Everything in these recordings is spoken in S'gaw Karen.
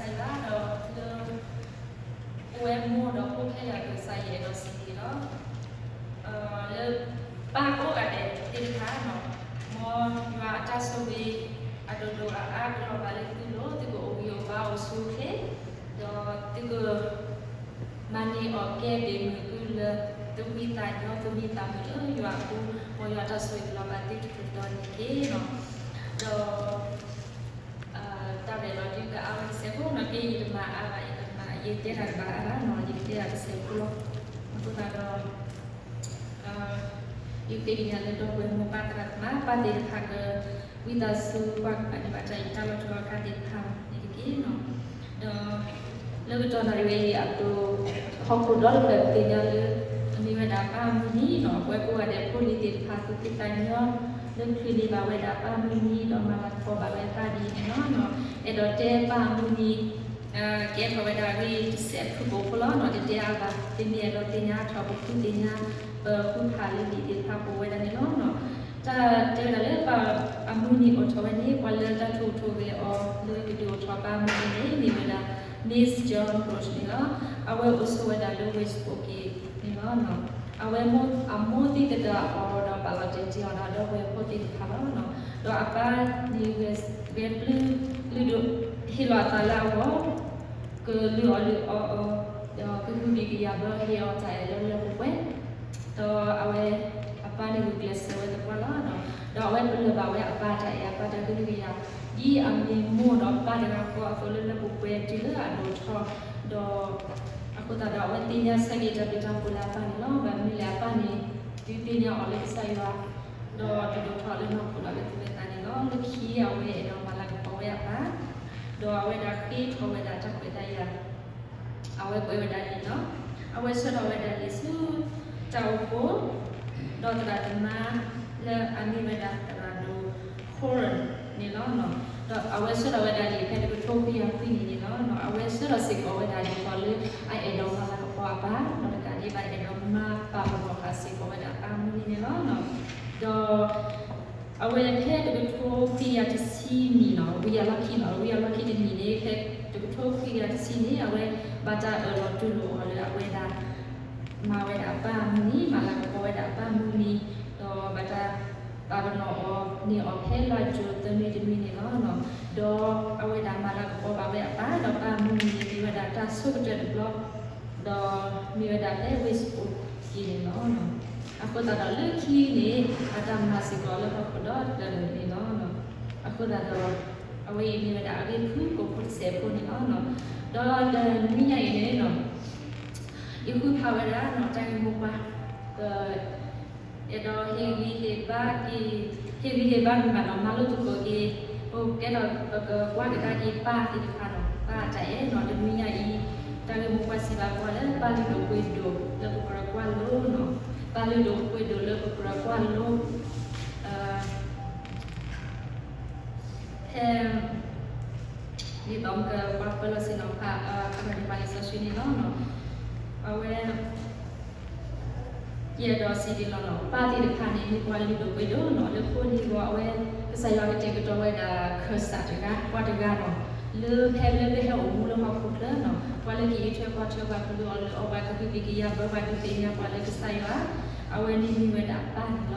ယၤဒီးလၢ ပဝဲမိၢ်ဒီးဖိခဲလၢာ်အကစၢ် ယအဲၣ်ဒိးစံးန့ၣ်လီၤ. လၢပၢ်ကိးဂၤဒဲးသ့ၣ်တဖၣ်န့ၣ်, မ်ယွၤအတၢ်ဆိၣ်ဂ့ၤ အဒိၣ်ဒိၣ်အါအါကလီၤဘၣ်လၢသုလိၤ, သုကအိၣ်ဂံၢ်အိၣ်ဘါအိၣ်ဆူၣ်အိၣ်ချ့, ဒီးသုက မၤန့ၢ်အီၣ်ကဲဘ့ၣ်မုၢ်ကုလၢ သုဝံသးညီ သုမံသးမုာ်လၢယွၤအဃိ, မ်ယွၤအတၢ်ဆိၣ်ဂ့ၤကလီၤဘၣ်သုတတီၤန့ၣ်တက့ၢ်န့ၣ်. ဒီး တၢ်ရဲၣ်လီၤဒုးကအါဝဲတစဲးဖိန့ၣ်, က့ယတမၤအါဘၣ်, ယတမၤ, ယတဲတၢ်တဘၣ်အါဘၣ်န့ၣ်, ယကတဲတၢ်တစဲးဖိလီၤ. အဃိသတးဒီး ယဃ့ကညးလၢဒီပုၢ်ဝဲၢ်မိၢ်ပၢ်သရၣ်သမါ ပၢ်သ့ၣ်တဖၣ်က ဝံသးစူၤကွၢ်ကပၤန့ၢ်ဘၣ်တၢ်အံၤ တၢ်လီၤထူလီၤကါသ့ၣ်တဖၣ်န့ၣ်တက့ၢ်န့ၣ်. ဒီး လၢကတီၢ်နၣ်ရံၣ်ဝဲအံၤအသိး, ဟီၣ်ခိၣ်ဒီတဖျၢၣ်သ့ၣ်ညါလၢ အမ့ၢ်ဝဲဒၣ်ပၢ်အမုၢ်နံၤန့ၣ်, ပဝဲကိးဂၤဒဲးဖိလံၤသ့ၣ်တဖၣ် သူၣ်ဖှံသးညီ လၢချုးန့ၢ်ဘၣ်ဝဲဒၣ်ပၢ်အမုၢ်နံၤ ဒီးမၤလၤကပီၤဘၣ်ဝဲပၢ်ဒ်အံၤန့ၣ်လီၤ. အဲၣ်ဒိးတဲပၢ်အမုၢ်နံၤ ကဲထီၣ်ဝဲဒၣ်အဂ့ၢ်တစဲးဖုၣ်ကိာ်ဖိလီၤန့ၣ်, တတဲအါဘၣ်, သုမ့ၢ်အဲၣ်ဒိးသ့ၣ်ညါထီၣ် ပဃုသ့ၣ်ညါ ပဃုဖးလၢလံာ်သ့ၣ်တဖၣ်ပဝဲဒၣ်န့ၣ်လီၤ. တၢ်တဲဝဲဒၣ်လၢပၢ်အမုၢ်နံၤအိၣ်ထီၣ်ဝဲန့ၣ်, ပှၤလၢတၢ်ထိၣ်ထိၣ်ဂဲၤအီၤလၢကဒုးအိၣ်ထီၣ်ပၢ်အမုၢ်နံၤန့ၣ် မ့ၢ်ဝဲဒၣ် Miss John Roach န့ၣ်လီၤ. အဝဲအိၣ်ဆိးဝဲဒၣ်လၢ West Spokane န့ၣ်လီၤ. အဝဲအမိၢ်သံသဒၣ်အီၤဒီးပာ်လီၤတဲာ်တ့ၢ်အီၤဒီး ဒီပုၢ်ဝဲၢ်ဖိသ့ၣ်တဖၣ်လီၤ. ဒီးအပၢ်န့ၣ်ဂဲၤပျုၢ်လုၢ်ဒိၣ် ဟ့ၣ်လီၤအသးလၢအဂီၢ် ကလုၢ်အီၣ်လုၢ်အီအီၤ, ဒီးကဟုဘံၣ်ကယာ်ဘၢဟ့ၣ်အီၤတၢ်အဲၣ်လၢလၢပှဲၤပှဲၤ, ဒီးအဝဲအပၢ်န့ၣ်ဂုာ်ကျဲးစၢးဝဲသပှၢ်လီၤ. ဒီးအဝဲပလၢၢ်ဘၣ်ဝဲအပၢ်တၢ်အဲၣ်အပၢ်တၢ်ကဟုကယာ် ဒ်အမ့ၢ်မိၢ်ဒီးပၢ်တဂၤဃီအသိးလၢလၢပှဲၤပှဲၤတုၤလၢအဒိၣ်ထီၣ်, ဒီး အဃိသတးဒီးအဝဲသ့ၣ်ညါဆၢက့ၤတၢ်ဘျုးတၢ်ဖှိၣ်လၢအပၢ်န့ၣ်လီၤ. ဘၣ်မနုၤလဲၣ်အပၢ်န့ၣ် ဒုးသ့ၣ်ညါအီၤလၢကစၢ်ယွၤ ဒီးတဒိၣ်ထီၣ်လၢနီၢ်ခိဒီးလၢသူၣ်လၢသးန့ၣ်လီၤ. လၢခံအဝဲအဲၣ်ဒိးမၤလၤကပီၤဝဲအပၢ်, ဒီးအဝဲဒၣ်ဃ့ထီၣ်ဝဲဒၣ်တၢ်ခွဲးတၢ်ယာ် အဝဲကွဲးဝဲဒၣ်လံာ်လီၤ. အဝဲဆှၢထီၣ်ဝဲဒၣ်လံာ်ဆူတၢ်အိၣ်ဖှိၣ် ဒီးသရၣ်သမါလၢအမ့ၢ်ဝဲဒၣ်သရၣ်ဒိၣ် Coran န့ၣ်လီၤ. ဒီးအဝဲဆှၢထီၣ်ဝဲဒၣ်လံာ်ဖဲတကထိခွံကယၤခွံနံၣ်န့ၣ်လီၤ. အဝဲဆှၢထီၣ်စ့ၢ်ကီးဝဲဒၣ်ဒ်သိးလၢအအဲၣ်ဒိးမၤလၤကပီၤအပၢ်, ဒီးတကးဒံးဘၣ်အဲၣ်ဒိးမၤပာ်ပနီၣ်ဃာ်စ့ၢ်ကီးဝဲဒၣ်အပၢ်အမုၢ်နံၤန့ၣ်လီၤ. ဒီး အဝဲဖဲတကထိခွံကယၤတဆံနံၣ်န့ၣ်, ဝံယၤလီၢ်ခံန့ၣ်, ဝံယၤလီၢ်ခံတနံၣ်န့ၣ် ဖဲတကထိခွံကယၤတဆံန့ၣ် အဝဲဘၣ်တၢ်အၢၣ်လီၤတူၢ်လိာ်အီၤလၢအဝဲဒၣ် မၤဝဲဒၣ်အပၢ်အမုၢ်နံၤ, မၤလၤကပီၤဝဲဒၣ်အပၢ်အမုၢ်နံၤ, ဒီးဘၣ်တၢ်ပာ်ပနီၣ်အီၤန့ၢ်အီၤဖဲလါယူၤသၢနွံတနွံန့ၣ်လီၤ. ဒီးအဝဲဒၣ်မၤလၤကပီၤဘၣ်ဝဲအပၢ်, ဒီးပၢ်အမုၢ်နံၤန့ၣ်မ့ၢ်ဝဲဒၣ်တၢ်ဆိကတၢၢ်တဘျီ ဒီးမ့ၢ်ဝဲဒၣ်ဖဲ West Spokane န့ၣ်လီၤ. အဃိသတးဒီးလၢခံန့ၣ် အတၢ်မၤစ့ၢ်ကီးလၢဟီၣ်ခိၣ်ဒီတဖျၢၣ်န့ၣ်လီၤ. အဃိသတးဒီး အဝဲအံၤမ့ၢ်ဝဲဒၣ်အဂ့ၢ်ဖုၣ်ကိာ်ဖိတစဲးဖိန့ၣ်လီၤ. ဒီးတနွံညါအံၤန့ၣ် ယဃုဖးဝဲဒၣ်နီၢ်တၢ်ဂ့ၢ်မိၢ်ပှၢ် ပ အဲၣ်ဒိးဟ့ၣ်ဂံၢ်ဟ့ၣ်ဘါက့ၤ, ဟ့ၣ်ဂံၢ်ဟ့ၣ်ဘါမ့ၢ်ဘၣ်နီၢ် မၤလိသကိးက့ၤ, ပကဲထီၣ်ပကကွၢ်ကဒါက့ၤပၢ်သ့ၣ်တဖၣ်နီၢ် ပၢ်အတၢ်အဲၣ်နီၢ် တနွံညါအံၤ, တၢ်ဂ့ၢ်မိၢ်ပှၢ်စံးဘၣ်ပှၤလၢပၢ်လုၢ်ဒိၣ်ပှ့ၤဒိၣ်လၢပကြၢးကွၢ်လိနီၢ်, ပၢ်လုၢ်ဒိၣ်ပှ့ၤဒိၣ်လၢပကြၢးကွၢ်လိ ဖဲ ဒ်သိးပကပာ်ပၢလီၤစ့ၢ်နီၤဖး အခါန့ၣ်ပှၤလံာ်စီဆှံန့ၣ်လီၤ. အဝဲ ယအဲၣ်ဒိးစံးဒ်လီၤနီၤ ပၢ်သ့ၣ်တဖၣ်န့ၣ် မ့ၢ်ပှၤလုၢ်ဒိၣ်ပှ့ၤဒိၣ်နီၤ လၢဖိလံၤဂီၢ် အဝဲ ကစၢ်ယွၤကတဲာ်ကတီၤဝဲဒၣ်ခၢၣ်စးတဂၤ ပှၤတဂၤနီၤ လၢဖဲလၢပဟဲအိၣ်မူလၢဟီၣ်ခိၣ်ချၢနီၤ ပှၤလၢကအံးထွဲကွၢ်ထွဲပှၤ ကလုၢ်အီၣ်လုၢ်အီပှၤ ကဟုကယာ်ဘၢပှၤဒုးသ့ၣ်ညါပှၤလၢကစၢ်ယွၤ အဝဲန့ၣ်မ့ၢ်ဝဲဒၣ်ပၢ်န့ၣ်လီၤ.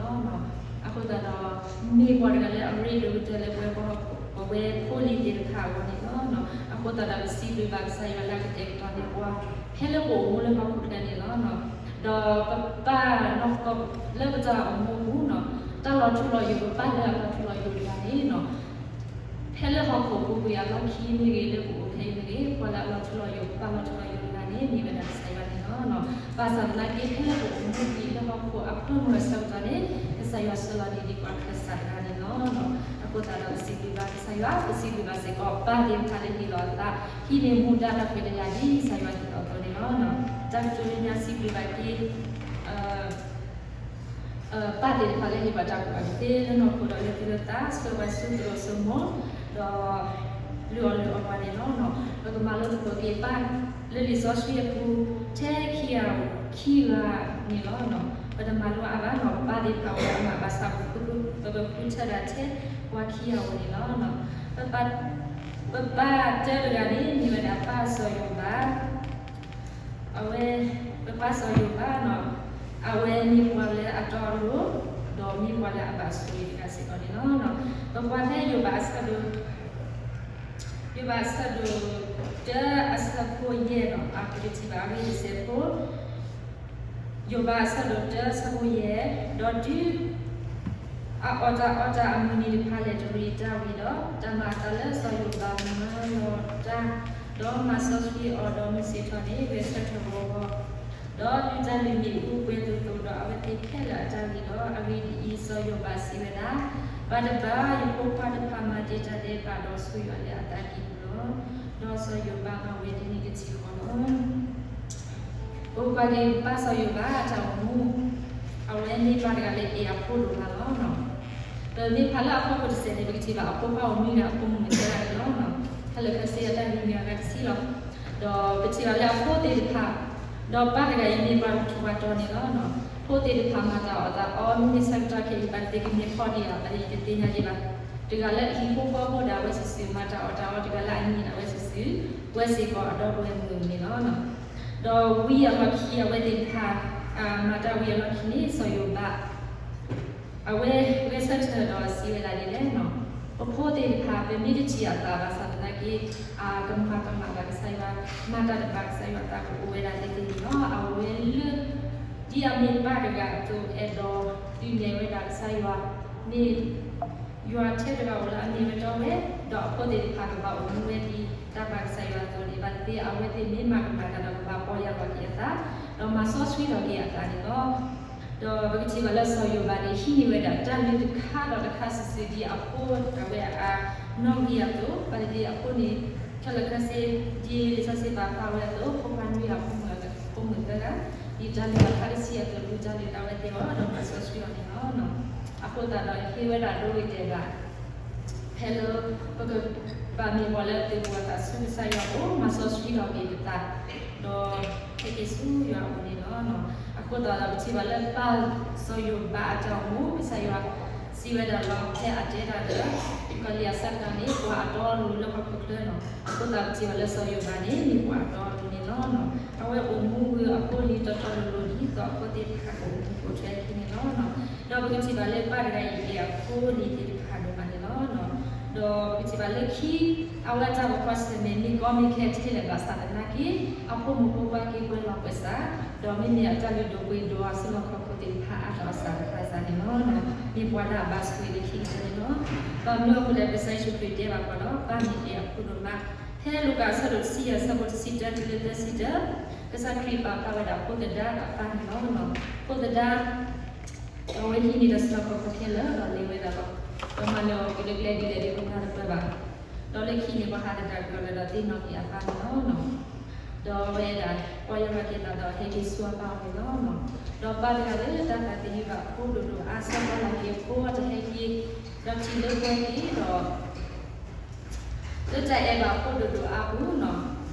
အဃိသတးဒီး မ့ၢ်ပှၤတဂၤလၢအရ့ဒိၣ်ကတၢၢ်လၢပဝဲပှၤ ပဝဲဖိလံၤသ့ၣ်တဖၣ်အဂီၢ်န့ၣ်လီၤ. အဃိသတးဒီးပစံးဘျုးဘၣ်ကစၢ်ယွၤလၢအကတဲာ်ကတီၤန့ၢ်ပှၤ ဖဲလၢပအိၣ်မူလၢဟီၣ်ခိၣ်ချၢန့ၣ်လီၤ. ဒီးပပၢ်နီၢ်ကီၢ်လၢပတၢ်အိၣ်မူအပူၤနီၤ တၢ်လီၤထူလီၤယိာ် ပပၢ်လၢအလီၤထူလီၤယိာ်တဂၤန့ၣ်နီၤ ဖဲလၢဟီၣ်ခိၣ်ပူၤကွံာ်အလီၢ်ခံမ့ၢ်ဂ့ၤ လၢပအိၣ်ဖဲအံၤမ့ၢ်ဂ့ၤ ပှၤလၢအလီၤထူလီၤယိာ် ပပၢ်လီၤထူလီၤယိာ်တဂၤန့ၣ် မ့ၢ်ဝဲဒၣ်ကစၢ်ယွၤန့ၣ်လီၤ. ဘၣ်ဆၣ်သနာ်က့ ဖဲလၢပအိၣ်မူကွံာ်လၢဟီၣ်ခိၣ်အဖၢမုၢ်အဆၢကတီၢ်န့ၣ် ကစၢ်ယွၤဆှၢလီၤန့ၢ်ဒံးပှၤခၢၣ်စးတဂၤန့ၣ်လီၤ. အဃိသတးဒီးပစံးဘျုးဘၣ်ကစၢ်ယွၤ ပစံးဘျုးဘၣ်စ့ၢ်ကီးပၢ်သ့ၣ်တဖၣ်လၢဟ့ၣ်လီၤအသး ဟံးန့ၢ်မူဒါတၢ်ခွဲးတၢ်ယာ်ဒ်ကစၢ်ယွၤဟ့ၣ်လီၤအသိးန့ၣ်လီၤ. တၢ်ကတိၤလၢညါစံးဘျုးဘၣ်က့ၤ ပၢ်သ့ၣ်တဖၣ်လၢဟ့ၣ်ဘၣ်တၢ်ကူၣ်ဘၣ်ကူၣ်သ့လၢနီၢ်ခိဒီးလၢသုလိာ်သး ဆှၢပှၤဆူသရိာ်စိမိၤ ဒီးလုၢ်အီၣ်လုၢ်အီပှၤန့ၣ်လီၤ. ပကမၤလိသကိးက့ၤပၢ်လၢလံာ်စီဆှံအပူၤ ထဲခံဂၤ ခံဂၤန့ၣ်လီၤ. ပတမၤလိအါဘၣ်နီၤ ပၢ်သ့ၣ်တဖၣ်ဝဲအမၤဘၣ်ဆၣ် ပကဃုထၢဒၣ်ထဲပှၤခံဂၤဧိၤန့ၣ်လီၤ. ပပၢ် ပပၢ်တၢတဂၤန့ၣ် မ့ၢ်ဝဲဒၣ်ပၢ်စီၤယိၤဘး, အဝဲ, ပပၢ်စီၤယိၤဘးန့ၣ်, အဝဲမ့ၢ်ပှၤလၢအတီအလိၤ, ဒီးမ့ၢ်ပှၤလၢအဘၣ်ဆိၣ်ဂ့ၤတဂၤစ့ၢ်ကီးန့ၣ်လီၤ. ပကွၢ်ဖဲယိၤဘးအဆၢဒိၣ် ယိၤဘးအဆၢဒိၣ်တၢအဆၢဖိယဲၢ်န့ၣ်, အဂ့ၢ်တဆံဘၣ်အဂ့ၢ်တဆဲးဖိ ယိၤဘးအဆၢဒိၣ်တၢအဆၢဖိယဲၢ်, ဒီးတုၤအအီၣ်တၢ်အီတၢ်အမုၢ်နံၤတဖၣ်လဲၣ်တရံးတၢ်ဝံၤဒီး, တၢ်မၤအသးလၢစီၤယိၤဘးမၢလီၤတၢ်, ဒီးမၤစီဆှံအီၤဒီးမုၢ်ဆ့ၣ်ထီၣ်န့ၣ် ဂဲၤဆၢထၢၣ်ဂီၤဂီၤ, ဒီးတုၤတၢ်လုၢ်မ့ၣ်အူပှဲၤသိးသိးဒီးအဝဲသ့ၣ်ခဲလၢာ်အတၢ်ဂ့ၤဒီး, အဂ့ၢ်ဒ်အံၤ, စီၤယိၤဘးစံးဝဲဒၣ်, ဘၣ်တဘၣ်, ယဖိခွါတဖၣ်မၤတ့ၢ်တၢ်ဒဲးဘးဒီးဆိၣ်ယွၤလၢအသးကံၢ်ပူၤလီၤ. ဒီးစီၤယိၤဘးမၤဝဲဒ်န့ၣ်တထံၣ်ဃီလီၤ. ပကွၢ်က့ၤပၢ်စီၤယိၤဘးအတၢ်အိၣ်မူ, အဝဲမ့ၢ်ပၢ်တဂၤလၢအဲၣ်အဖိဒိၣ်မးလီၤ. ပမ့ၢ်ဖးလၢအဖီခိၣ်တစဲးန့ၣ် ပကထံၣ်ဘၣ်အဖိခွါအိၣ်မံဒီး အဖိမုၣ်မုၣ်ခဲလၢာ်န့ၣ်လီၤ. ခဲလၢာ်ခဲဆ့အတၢ်ဂံၢ်မ့ၢ်အဂၤတဆံလီၤ. ဒီးပထံၣ်ဘၣ်လၢအဖိသ့ၣ်တဖၣ်, ဒီးပၢ်တဂၤအံၤမ့ၢ်ပှၤထူးပှၤတီၤန့ၣ်လီၤ. ဖိသ့ၣ်တဖၣ်မၤတၢ်အီၣ်တၢ်အီ, မ့မ့ၢ်ဆၢကတီၢ်ခဲအံၤ ဘၣ်သ့ၣ်ကမ့ၢ်ဖီဒံးဧါ ဘၣ်သ့ၣ်ယတသ့ၣ်ညါဒံးဘၣ်. တဂၤလၢအဟံၣ်ဖိဃီဖိဒၣ်ဝဲစုာ်စုာ် မၤတၢ်အီၣ်တၢ်အီ, တဂၤလၢအညံးဒၣ်ဝဲစုာ်စုာ်, ဝဲစ့ၢ်ကီးအဒီပုၢ်ဝဲၢ်မုၣ်န့ၣ်လီၤ. ဒီးဝံၤအလီၢ်ခံ အဝဲသ့ၣ်တဖၣ် မၤတၢ်ဝံၤအလီၢ်ခံန့ၣ် စီၤယိၤဘး အဝဲဂဲၤဆၢထၢၣ်ဒီးစံးဝဲဒၣ်ဒ်လဲၣ်န့ၣ်, ပဖိသ့ၣ်တဖၣ် ပမ့ၢ်တထံၣ်အသးဘၣ်ဆၣ်သနာ်က့ ကမၤကမၣ်ဘၣ်ကစၢ်ယွၤ, မၤတၢ်တဘၣ်ကစၢ်ယွၤအသးကအိၣ်ဝဲဒၣ်သ့သ့န့ၣ်လီၤ. အဝဲလၢ ဒ်အမ့ၢ်ပၢ်တဂၤအသိး အဲၣ်ဒိးဒုးနဲၣ်ဝဲဒၣ်ကစၢ်ယွၤ မ့ၢ် ယွၤထဲတဂၤဧိၤလၢအမ့ၢ်ဝဲတီဝဲ, ဒီးအဖိသ့ၣ်တဖၣ်ကဘၣ်အိၣ်မူဝဲဒ်တၢ်ဘၣ်ကစၢ်ယွၤအသိးန့ၣ်, ဘၣ်သ့ၣ်သ့ၣ် အဝဲသ့ၣ်မ့ၢ်မၤကမၣ်တၢ်ဒီးကဘၣ်ပီၢ်ယၢ်လီၤက့ၤအသး, ဒီးမၤစီဆှံထီၣ်က့ၤအသးန့ၣ်လီၤ. ဒီးပကထံၣ်ဘၣ်လၢစီၤယိၤဘးန့ၣ် ဟံးန့ၢ်ဝဲဒၣ်တၢ်လုၢ်တခါဒီးတခါစုာ်စုာ် ဒ်အဖိအဝဲအနီၣ်ဂံၢ်အသိး, ဘၣ်သ့ၣ်သ့ၣ်အဖိန့ၣ် ခဲလၢာ်ခဲဆ့ ဒ်လံာ်စီဆှံပာ်ဖျါဝဲအသိး ဖိခွါနွံဂၤ ဖိမုၣ်တဂၤ, ဒ်တၢ်လုၢ်အီၣ်ခါတဆံအသိး လုၢ်တၢ်လုၢ်တၢ်ဝဲသ့ၣ်အီၤ ဒီးမၤစီဆှံအီၤန့ၣ်လီၤ. အဃိသတးဒီးဟ့ၣ်ဝဲဒၣ်ဒိဂ့ၤတဲာ်ဘၣ် ဖဲလၢ ပကဘၣ်မ့ၢ်ပှၤလၢအသုးဘူးအသးဆူကစၢ်ယွၤအအိၣ်, မၤစီဆှံထီၣ်က့ၤပသး, ဒီးဟဲက့ၤဆူယွၤအအိၣ်န့ၣ်လီၤ. အဃိသတးဒီးပထံၣ်ဘၣ်လၢပၢ်စီၤယိၤဘးအတၢ်အိၣ်မူ ကစၢ်ယွၤစံးဝဲဒၣ်လီၤ ဖဲအတဲတၢ်ဒီး ကီၤလံၤအဆၢကတီၢ်န့ၣ် ပှၤအတီအလိၤလၢဟီၣ်ခိၣ်ချၢန့ၣ်လီၤ. အဃိသတးပထံၣ်ဘၣ်လၢစီၤယိၤဘးန့ၣ် မ့ၢ်ပှၤအတီအလိၤန့ၣ်လီၤ. အဝဲအိၣ်မူဝံၤအဃိလံ တီတီလိၤလိၤဒ်သိးအဖိသ့ၣ်တဖၣ်ကအိၣ်မူအိၣ်ထွဲအခံန့ၣ်လီၤ. ဒီးပကထံၣ်ဘၣ်လၢပၢ်တဂၤအံၤ အဲၣ်အဖိလံၤသ့ၣ်တဖၣ်ဒိၣ်မးန့ၣ်လီၤ. ဒီးပကထံၣ်ဘၣ်လၢခံ အဝဲအတၢ်အိၣ်ဖှီၣ်ဆၢၣ်မဲာ် မ့ၢ်ကီမ့ၢ်ခဲထဲလဲၣ်ဘၣ်ဆၣ်သနာ်က့ အဖိမုၣ်ဖိခွါက့ၤကွဲးလီၤကွဲးစၢ်, ဒီးမ့မ့ၢ်အတၢ်လုၢ်ဒိၣ်ပှ့ၤဒိၣ်အဆူလီၢ်ခီၣ်ခိၣ်သ့ၣ်တဖၣ်အါထီၣ်အသးတဖၣ်စ့ၢ်န့ၣ်လီၤ. မ့ၢ်ပှၤလၢအဘၣ်ဆိၣ်ဂ့ၤလၢခံကတၢၢ်န့ၣ်လီၤ. ဘၣ်မနုၤအဃိလဲၣ် ကစၢ်ယ့ၣ်ၡူးခရံာ်တဲဘၣ်ပှၤလီၤ ပၢ်န့ၣ်အဲၣ်အဖိဒိၣ်မး. ဖဲလူၤကၣ်အဆၢဒိၣ်တဆံယဲၢ် အဆၢဖိတဆံတၢတုၤလၢသၢဆံတၢ, ကစၢ်ခရံာ်ပာ်ဖျါဝဲဒၣ်ဖိသဒါဒီးအပၢ်န့ၣ်လီၤ. ဖိသဒါ အဝဲဟံးန့ၢ်တၢ်ဆူလီၢ်ခီၣ်ခိၣ်ခဲလၢာ်ဒီးလဲၤဝဲဒၣ်လီၤ. ပမၤလၢအီၤက့ၤလၢကျဲဒ်လဲၣ်ဒ်ပမၤတပၢၢ်ဘၣ်. ဒီးလၢခံန့ၣ် ပှၤဟးသဒၣ်ကွံာ်အီၤလၢဒီးသ့ၣ်နီၣ်က့ၤအပၢ်န့ၣ်လီၤ. ဒီးအဝဲဒၣ်ပီၢ်ယၢ်လီၤက့ၤအသးဒီးဟဲက့ၤဆူအပၢ်အအိၣ်န့ၣ်လီၤ. ဒီးပၢ်တဂၤလၢတၢ်သးသယုၢ်ဘၣ်အဖိဒိၣ်ဒိၣ်အါ ဆၢကွၢ်လီၤက့ၤအဖိအတၢ်ဟဲက့ၤ, ဒီးထံၣ်လၢပှဲၤက့ၤဒီး လၢတၢ်အဲၣ်ဘၣ်အဖိဒိၣ်ဒိၣ်အါပူၤန့ၣ်,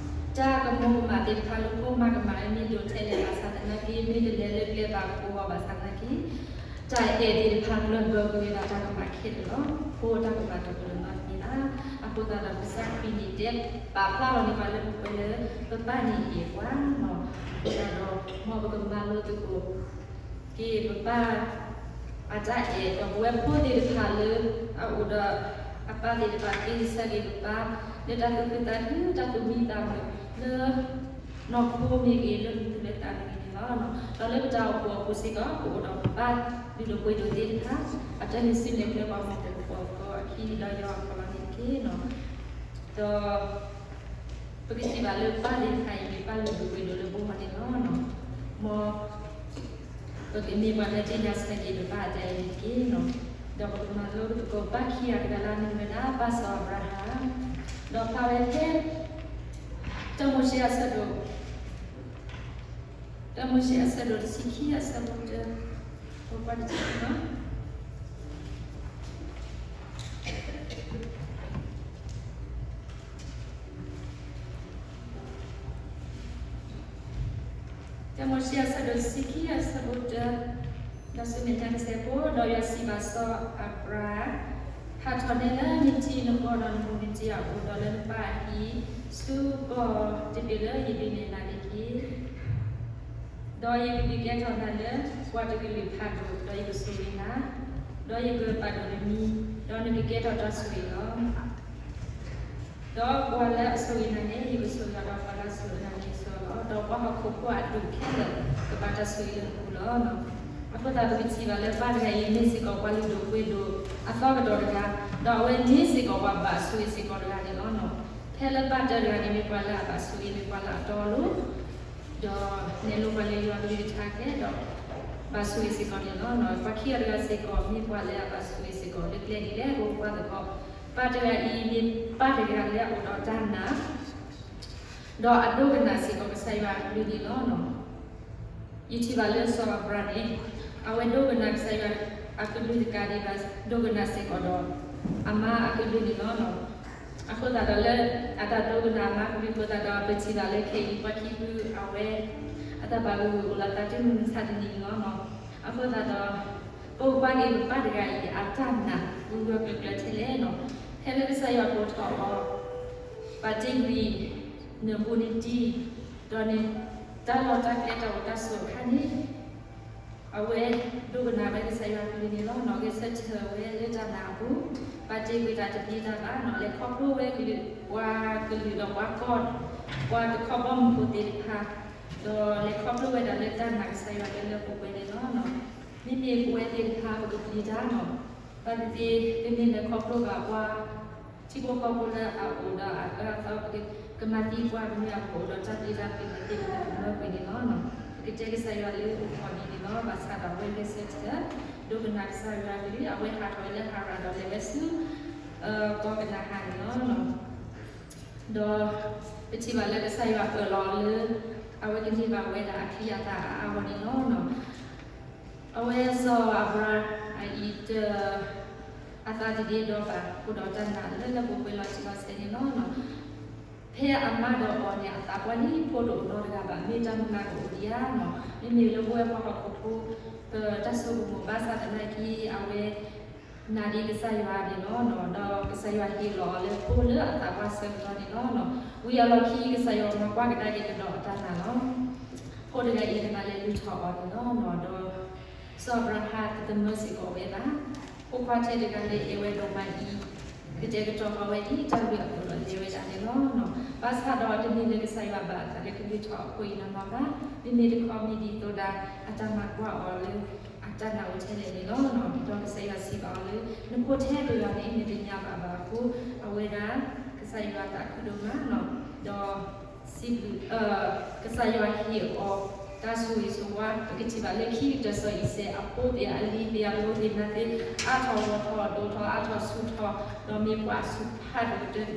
တၢ်ကမူၤကမၣ်သ့ၣ်တဖၣ်လၢဖိမၤကမၣ်မ့ၢ်ဒိၣ်ထဲလဲၣ်ဘၣ်ဆၣ်သနာ်က့ မ့ၢ်တလဲၤလၢကျဲဘၣ်ကအိၣ်ဘၣ်ဆၣ်သနာ်က့ တၢ်အဲၣ်သ့ၣ်တဖၣ်ကျၢၢ်ဘၢကွံာ်ဝဲဒၣ်တၢ်ကမၣ်ခဲလၢာ်လီၤ. ဖိအတၢ်ကမၣ်တအိၣ်နီတမံၤဘၣ်. အဃိသတးဒီးကစၢ်ခရံာ်န့ၣ်တဲပာ်ဖျါလီၤန့ၢ်ပှၤလၢပှဲၤလၢ ပပၢ်န့ၣ်အဲၣ်ပှၤန့ၣ်, အဃိသတးဒီး မ်ပကမၤလိသကိး က့ၤပပၢ်အတၢ်အဲၣ် ဒီးပဝဲဖိသ့ၣ်တဖၣ်လၢအအိၣ်ဒီးအပၢ်သ့ၣ်တဖၣ် က့ၤဆၢက့ၤပပၢ် လၢတၢ်သူၣ်ခုသးခု တၢ်သူၣ်မံသးမုာ် လၢနီၢ်ခိမ့ၢ်ဂ့ၤ လၢမူခိၣ်လၢသးမ့ၢ်ဂ့ၤန့ၣ်လီၤ. ဒီးလၢပတၢ်အိၣ်ဖှိၣ်အပူၤစ့ၢ်ကီး ပအိၣ်ဒီးပပၢ်လုၢ်ဒိၣ်ပှ့ၤဒိၣ်သ့ၣ်တဖၣ် အတၢ်ဟ့ၣ်ဆူၣ်နဲၣ်ကျဲပှၤဟီၣ်ခိၣ်ဖိအသီအခံဒီးယွၤအဖီလာ်န့ၣ်တက့ၢ်. ဒီး ပကထံၣ်ဘၣ်လၢပၢ်သ့ၣ်တဖၣ်အံၤ မ့ၢ်ပၢ်လုၢ်ဒိၣ်ပှ့ၤဒိၣ်လၢပဂီၢ်န့ၣ်လီၤ. မ်ပကမ့ၢ်ပှၤလၢသ့ၣ်ညါဆၢက့ၤပပၢ်အတၢ်အဲၣ်န့ၣ်တက့ၢ်. ဒီးပကမၤလိသကိးပၢ်ခံဂၤတဂၤလၢအမ့ၢ်ဝဲဒၣ် ပၢ်စီၤအၤဘြၤဟၣ်, ဒီးဖျါဝဲဖဲ တၢမိၤၡ့အဆၢဒိၣ် တၢမိၤၡ့အဆၢဒိၣ်တဆံခံအဆၢဖိတၢ, ပကွၢ်တထံၣ်န့ၣ်လီၤ. တၢမိၤၡ့အဆၢဒိၣ်တဆံခံအဆၢဖိတၢ, ဒီးဆူမဲာ်ညါတစဲးဖိ, ဒီးယွၤစံးဘၣ်စီၤအၤဘြၤဟၣ်, ဟးထီၣ်နဲလၢနထံနကီၢ်ဒီးနမိၢ်နပၢ်အအိၣ်ဒီးလၢနပၢ်အဟံၣ် ဆူကီၢ်တဘ့ၣ်လၢယဒုးနဲၣ်နၤန့ၣ်တက့ၢ်. ဒီးယကဒုးကဲထီၣ်နၤလၢပှၤတကလုာ်ဖးဒိၣ်, ဒီးယကဆိၣ်ဂ့ၤနၤ, ဒီးယကပာ်ဒိၣ်နမံၤ, ဒီးနကကဲထီၣ်တၢ်ဆိၣ်ဂ့ၤလီၤ. ဒီးပှၤလၢအဆိၣ်ဂ့ၤနၤန့ၣ် ယကဆိၣ်ဂ့ၤအီၤ, ဒီးပှၤလၢအဆိၣ်ဂ့ၤနၤန့ၣ် ယဆိၣ်ဂ့ၤအီၤလီၤ. ဒီးပှၤဟီၣ်ခိၣ်ဖိအဒူၣ်ခဲလၢာ် ကဘၣ်တၢ်ဆိၣ်ဂ့ၤလၢနပူၤလီၤ. အဃိသတး ပကထံၣ်ဘၣ်လၢပၢ်တဂၤအံၤ မ့ၢ်စ့ၢ်ကီးပှၤလုၢ်ဒိၣ်ပှ့ၤဒိၣ်အသီကဒီးတဂၤ, ဒီးအဝဲမ့ၢ်စ့ၢ်ကီးပှၤဘၣ်ဆိၣ်ဂ့ၤစ့ၢ်ကီးတဂၤန့ၣ်လီၤ. ဖဲလၢပၢ်တဂၤန့ၣ် မ့ၢ်ပှၤလၢအဘၣ်ဆိၣ်ဂ့ၤ, မ့ၢ်ပှၤလၢအတီအလိၤ, ဒီးနဲၣ်လိပှၤလၢယွၤကလုၢ်ကထါခဲ, ဒီးဘၣ်ဆိၣ်ဂ့ၤစ့ၢ်ကီးန့ၣ်လီၤ. ပှၤခံဂၤတဂၤစ့ၢ်ကီး မ့ၢ်ပှၤလၢအဘၣ်ဆိၣ်ဂ့ၤစ့ၢ်ကီးလၢကျဲဒ်လဲၣ်အဃိ ပှၤသကိး, ပၢ်တဂၤအံၤ မ့ၢ်ပၢ်တဂၤလၢအအိၣ်ဒီးတၢ်နာ် ဒီးအဒိကနၣ်စ့ၢ်ကီးကစၢ်ယွၤအကလုၢ်န့ၣ်လီၤ. ယထံၣ်ဘၣ်လၢစီၤအၤဘြၤဟၣ်န့ၣ် အဝဲဒိကနၣ်ကစၢ်ယွၤအကလုၢ်တကးဒံးဘၣ် ဒိကနၣ်စ့ၢ်ကီးဒီးအမါအကလုၢ်န့ၣ်လီၤ. အဃိသတးဒီးလၢအတၢ်ဒိကနၣ်အမါကလုၢ်အဃိသတးဒီး ပထံၣ်ဘၣ်လၢခဲအံၤပှၤခံဖုအဝဲ အတၢ်ဘၣ်ဂုာ်အိၣ်လီၤသးတုၤမုၢ်မဆါတနံၤန့ၣ်လီၤ. အဃိသတးဒီး ပကကွၢ်က့ၤပပၢ်တဂၤအံၤ အတၢ်နာ်ဂၢၢ်ဂၢၢ်ကျၢၤကျၢၤထဲလဲၣ်န့ၣ်, ဖဲလၢကစၢ်ယွၤကိးထီၣ်အီၤ ပာ်တ့ၢ်ကွံာ်နဘူးနတံၢ်, ဒီးန့ၣ် တၢ်လီၢ်တၢ်ကျဲတၢ်အိၣ်တၢ်ဆိးအခါန့ၣ် အဝဲဒိကနၣ်ဝဲကစၢ်ယွၤအကလုၢ်န့ၣ်လီၤ. ဂဲၤဆၢထၢၣ်ဝဲလၢတၢ်နာ်အပူၤ, ပာ်တ့ၢ်ကွံာ်တၢ်တသ့တၢ်ဘၣ်န့ၣ်, လဲၤခီဖျိဝဲကလုာ်, ပှၤကလုာ်ဒီးပှၤကီၢ်, ပှၤတခီဘီမုၢ်ဖိသ့ၣ်တဖၣ်, ဒီးလဲၤခီဖျိဝဲဒၣ်လၢတၢ်နာ်ကစၢ်ယွၤလၢလၢပှဲၤပှဲၤန့ၣ်လီၤ. မ့မ့ၢ်ပဝဲသ့ၣ်တဖၣ် ပကပျံၤတၢ်န့ၣ်, ဘၣ်သ့ၣ်သ့ၣ် ပမ့ၢ်လဲၤခီဖျိဘၣ်ပှၤ ထံဖိကီၢ်ဖိလၢအအိၣ်ဒီးအအၢအသီ ပကမၤသံပှၤမနုၤအဃိဒီး တၢ်သ့တၢ်ဘၣ်သ့ၣ်တဖၣ်ကမၢကွံာ်န့ၣ်လီၤ. ပကတဲကစၢ်ယွၤလၢအိၣ်ခိးန့ၣ်န့ၣ်လီၤ. ဘၣ်ဆၣ်ဒီးအဝဲဂဲၤဆၢထၢၣ် ဒိကနၣ်ကစၢ်ယွၤအကလုၢ်, အဝဲဟးထီၣ်ဝဲလၢဟၤရၣ်ဒီးလဲၤဝဲဆူ ကီၢ်ကနၤအၣ်န့ၣ်လီၤ. ဒီးပထံၣ်ဘၣ်လၢကစၢ်ယွၤအၢၣ်လီၤအီၤလၢ အဝဲကန့ၢ်ဘၣ်ဝဲဒၣ်အချံအသၣ်အါအါဂီၢ်န့ၣ်လီၤ. အဝဲစီၤအၤဘြၤဟၣ်အံၤ တအသးတဒ့ဒီဘၣ် အိၣ်ဒီးတၢ်နာ်လၢလၢပှဲၤပှဲၤလီၤတံၢ်လီၤဆဲးန့ၣ်လီၤ. ဖဲအမါဒီးအီၤန့ၣ် အသးပှၢ်န့ၣ် ဖိတအိၣ်နီတဂၤဘၣ်, မ့ၢ်တၢ်မုၢ်လၢ်ကအိၣ်ဒံးဧါန့ၣ်, မ့မ့ၢ်လၢပဝဲပှၤဟီၣ်ခိၣ်ဖိ ပတၢ်ဆိကမိၣ်ဘၣ်ဆၣ်သနာ်က့ အဝဲ နာ်ဒံးကစၢ်ယွၤန့ၣ်လီၤ. ဒီးကစၢ်ယွၤဟ့ၣ်လီၤအီၤလၢဖိလၢအသးပှၢ်ဆၢကတီၢ်န့ၣ်လီၤ. ဝံၤအလီၢ်ခံ ကစၢ်ယွၤမၤကွၢ်ကဒါက့ၤကဒီးအတၢ်နာ်လီၤ. ဖိတဂၤအံၤ ကဘၣ်လဲၤလုၢ်ထီၣ်အီၤန့ၣ်လီၤ. ဒီးစီၤအၤဘြၤဟၣ်တသမၢစ့ၢ်ကီးဝဲဘၣ်. ဖိခွါထဲတဂၤလၢအအဲၣ်ဝဲဒိၣ်မးအံၤ ကတဲာ်ကတီၤဃာ်ဝဲဒ်တၢ်လုၢ်အသိးဒီးလဲၤဝဲဒၣ်န့ၣ်လီၤ. ဘၣ်ဆၣ်ဒီးတမ့ၢ်လၢကစၢ်ယွၤဘၣ်အသးလၢကလုၢ်ထီၣ်အဖိအံၤနီၢ်နီၢ်ဘၣ်. မ့မ့ၢ်တခီမ့ၢ်ဒ်သိးဒၣ် အတၢ်မၤကွၢ်အီၤလၢ အတၢ်နာ်အိၣ်ထဲလဲၣ်န့ၣ်လီၤ. ဒီးကစၢ်ယွၤစံးဘၣ်အီၤလၢ နဖိထဲတဂၤန့ၣ် နတညါဘၣ်ဘၣ်အဃိ အဝဲဒၣ် ကစၢ်ယွၤသးခုဒိၣ်မးန့ၣ်, ဒီးစံးဘျုး ကစၢ်ယွၤဟ့ၣ်အီၤ တၢ်ဆိၣ်ဂ့ၤဆိၣ်ဝါ ပကထံၣ်ဘၣ်လၢခံကတၢၢ်စီၤအံၤစဲး အဖိသ့ၣ်အလံၤသ့ၣ်အလိၤသ့ၣ်နၤသ့ၣ် အါထီၣ်ဂီၢ်ထီၣ်ဒိၣ်ထီၣ်အါထီၣ်ဆူၣ်ထီၣ် ဒီးမ့ၢ်ပှၤအဆူၣ်ဖးဒိၣ်ကတၢၢ်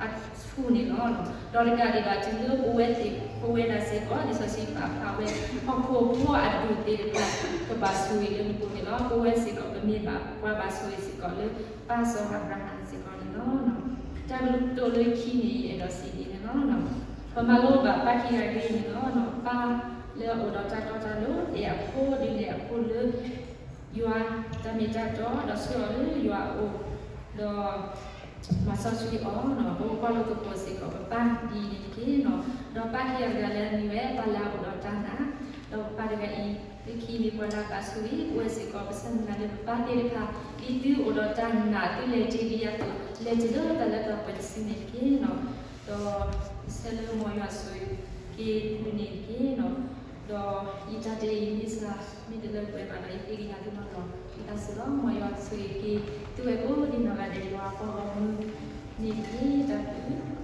အဆူၣ်န့ၣ်လီၤ. ဒီးတကးဒံးဘၣ်တုၤလၢပဝဲသ့ၣ် ပဝဲဒၣ်စ့ၢ်ကီး လံာ်စီဆှံပာ်ဖျါဝဲ ဟီၣ်ခိၣ်ဖိအဒူၣ်သ့ၣ်တဖၣ် ကဘၣ်ဆိၣ်ဂ့ၤလၢနပူၤန့ၣ်လီၤ. ပဝဲစ့ၢ်ကီး ပမ့ၢ်ဘၣ်ပှၤဘၣ်ဆိၣ်ဂ့ၤစ့ၢ်ကီးလၢ ပၢ်စီၤအၤဘြၤဟၣ်စ့ၢ်ကီးန့ၣ်လီၤ. တၢ်ကတိၤလၢခံန့ၣ် ယအဲၣ်ဒိးစံးဒ်န့ၣ်လီၤ. ပမၤလိဘၣ်ပၢ်ခံဂၤအဂ့ၢ်န့ၣ်လီၤ. ပၢ်လၢအအိၣ်ဒီးတၢ်တီတၢ်လိၤ အဲၣ်အဖိဒ်န့ၣ်အဖိလၢ ယွၤတၢ်မ့ၢ်တၢ်တီ ဒီးဆှၢအီၤလၢယွၤအအိၣ် ဒီးမၤစီဆှံအီၤန့ၣ်, ပကကွၢ်လိသကိးစ့ၢ်ကီး ပပၢ်ဒ်အံၤန့ၣ်တက့ၢ်န့ၣ်. ဒီးပၢ်ခံဂၤတဂၤလၢအမ့ၢ်ဝဲ ပၢ်လၢအအိၣ်ဒီးတၢ်နာ်, ဒီးပၢ်တဂၤအံၤ လၢခံမ့ၢ်ပှၤလၢအဘၣ်ဆိၣ်ဂ့ၤ, ပဝဲစ့ၢ်ကီး ပဆၢမုၢ်လၢ်လၢပပၢ်သ့ၣ်တဖၣ် ဒ်သုအိၣ်ဒီးတၢ်နာ် သုလဲၤတ့ၢ်ဒံးယၤအသိး လဲၤတ့ၢ်လၢတၢ်လၢတၢ်ပှဲၤတစုန့ၣ်တက့ၢ်န့ၣ်. ဒီးဆၢလၢမ်ယွၤဆိၣ်ဂ့ၤက့ၤသုန့ၣ်တက့ၢ်န့ၣ်. ဒီးယတၢ်တဲအံၤ မ့ၢ်စ့ၢ် မ့ၢ်တလၢပှဲၤဘၣ်ဒီး ယဃ့ကညးသုနီၢ်နီၢ် ယသးစၢ်လီၤ. မ်ယွၤဆိၣ်ဂ့ၤက့ၤသုဝဲကိးဒံးနီၢ်ဂၤဒဲး ယွၤအပှၤဂီၢ်မုၢ်န့ၣ်တက့ၢ်. တၢ်ဘျုး